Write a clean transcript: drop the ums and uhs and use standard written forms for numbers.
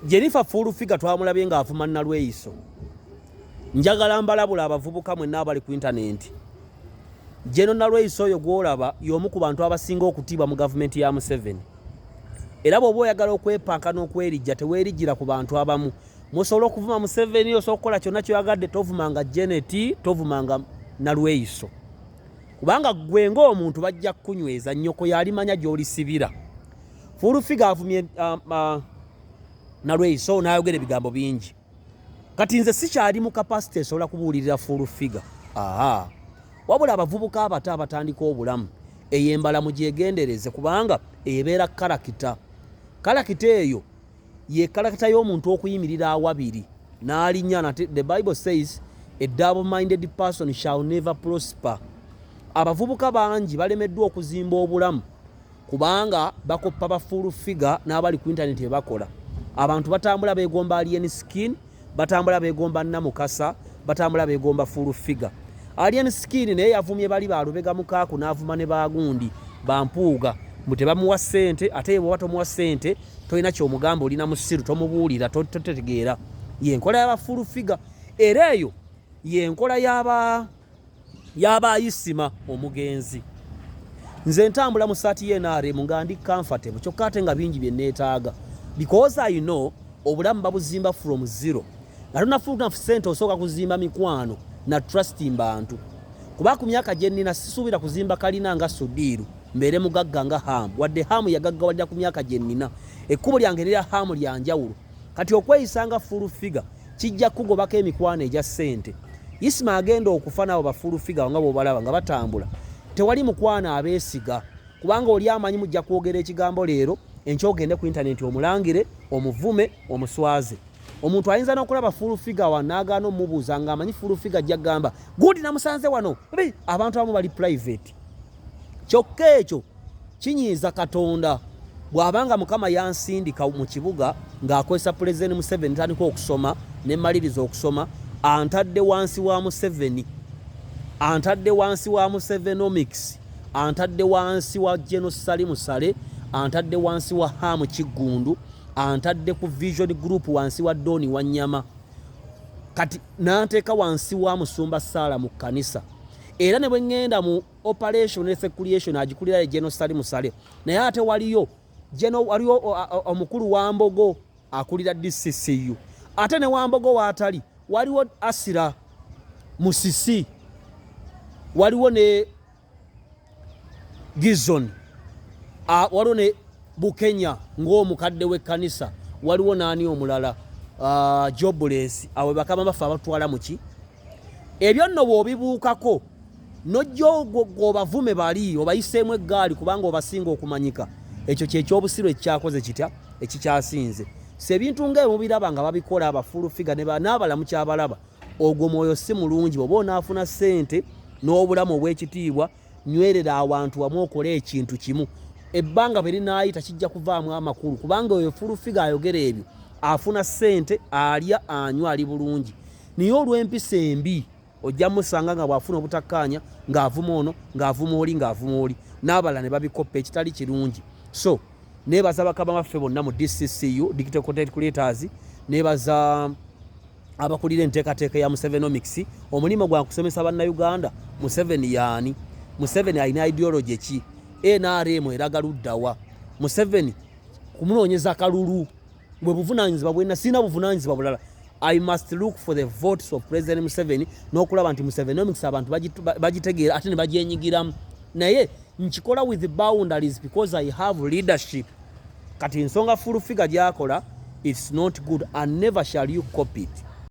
Jennifer Full Figure twamulabye ng'avuma Nalweyiso. Njagala mbalabula abavubuka mwenna abali ku intanenti. General Nalweyiso oyo gw'olaba y'omu ku bantu abasinga okutiibwa mu gavumenti ya Museveni. Era bw'oba oyagala okwepanka n'okwerijja teweerijjira ku bantu abamu. Musobola okuvuma Museveni, osobola okukola kyonna ky'oyagadde, tovumanga Janet, tovumanga Nalweyiso. Kubanga ggwe ng'omuntu bajja kukunyweza, nnyoko y'alimanya gy'olisibira. Full Figure avumye Nalweyiso n'ayogera ebigambo bingi. Kati nze sikyali mu capacity esobola kubuulirira Full Figure. Aha. Wabula abavubuka abato abatandika obulamu, eyo embala mugyegendereze kubanga ebeera character. Character eyo ye character y'omuntu okuyimirira awabiri n'alinnya nate. The Bible says a double minded person shall never prosper. Abavubuka bangi balemeddwa okuzimba obulamu kubanga bakoppa ba Full Figure n'abali ku internet bye bakola. Abantu batambula beegomba Alien Skin, batambula beegomba Namukasa, batambula beegomba Full Figure. Alien Skin naye yavumye bali balubega mukaaku n'avuma ne bagundi bampuuga mbu tebamuwa ssente, ate bw'oba tomuwa ssente tolina ky'omugamba, olina musiru, tomubuulira, totegeera. Y'enkola y'aba Full Figure, era eyo y'enkola y'abayisima omugenzi. Nze ntambula mu saati y'NRM nga ndi comfortable, kyokka ate nga bingi bye neetaaga because I know obulamu babuzimba from zero. Nga tonafuna ssente osooka kuzimba mikwano na trust bantu, kuba ku myaka gye nnina sisuubira kuzimba kalina nga Sudiiru, mbeere mugagga nga Hamu, wadde Hamu yagaggawalira ku myaka gye nnina. Ekkubo lyange nerya Hamu lya njawulo. Kati okweyisa nga Full Figure kijja kukugobako emikwano egya ssente. Isima agenda okufa n'abo ba Full Figure nga bw'obalaba nga batambula, tewali mukwano abeesiga, kubanga oli amanyi mujja kwogera ekigambo leero, enkya ogende ku intaneti omulangire, omuvume, omuswaze. Omuntu ayinza n'okulaba Full Figure wa n'agaana omubuuza ng'amanyi Full Figure ajja kugamba gundi namusanze wano. Abantu abamu bali private, kyokka ekyo kinyiiza Katonda. Bw'abanga Mukama yansindika mu kibuga ng'akozesa Pulezidenti Museveni, ntandika okusoma ne mmaliriza okusoma, antadde wansi wa Museveni, antadde wansi wa Musevenomics, antadde wansi wa General Salim Saleh, antadde wansi wa Hamu Kiggundu, antadde ku Vision Group wansi wa Doni Wanyama, kati n'anteeka wansi wa Musumba Saala mu kkanisa. Era ne bwe ŋŋenda mu operation creation agikulira ye General Salim Saleh, naye ate waliyo General, waliyo omukulu wa Mbogo akulira DCCU, ate ne Wambogo waatali waliwo Asira Musisi, waliwo ne Gizon, waliwo ne Bukenya ng'omukadde w'ekkanisa, waliwo n'ani omulala, Jobless. Awo bakama baffe abatwala muki ebyo nno bw'obibuukako nojja obavume bali obayiseemu eggaali kubanga obasinga okumanyika. Ekyo kyekyobusiru ekikyakoze kitya ekikyasinze. Si ebintu ngaebyo mubiraba nga babikola aba Full Figure n'abalamu kyabalaba. Ogwo mwoyo si mulungi. Bw'oba onaafuna ssente n'obulamu obw'ekitiibwa, nywerera awantu wamu, okole ekintu kimu. Ebbanga bwe linaayita kijja kuvaamu amakulu, kubanga oyo Full Figure ayogera ebyo afuna ssente, alya, anywa, ali bulungi, naye olw'empisa embi ojja musanga nga bw'afuna obutakkaanya ng'avuma ono, ng'avuma oli, ng'avuma oli, n'abalala ne babikoppa, ekitali kirungi. So neebaza bakama baffe bonna mu DCCU, Digital Content Creators. Neebaza abakulira enteekateeka ya Musevenomics. Omulimu gwa kusomesa Bannayuganda Museveni yaani, Museveni alina ideology ki, NRM eraga luddawa, Museveni kumunoonyeza kalulu bwe buvunaanyizibwa bwena. Sirina buvunaanyizibwa bulala. I must look for the votes of President Museveni n'okulaba nti Musevenomics abantu bagitegeera ate ne bagyenyigiramu, naye nkikola with boundaries because I have leadership. Kati ensonga Full Figure gyakola, it's not good and never shall you copy it.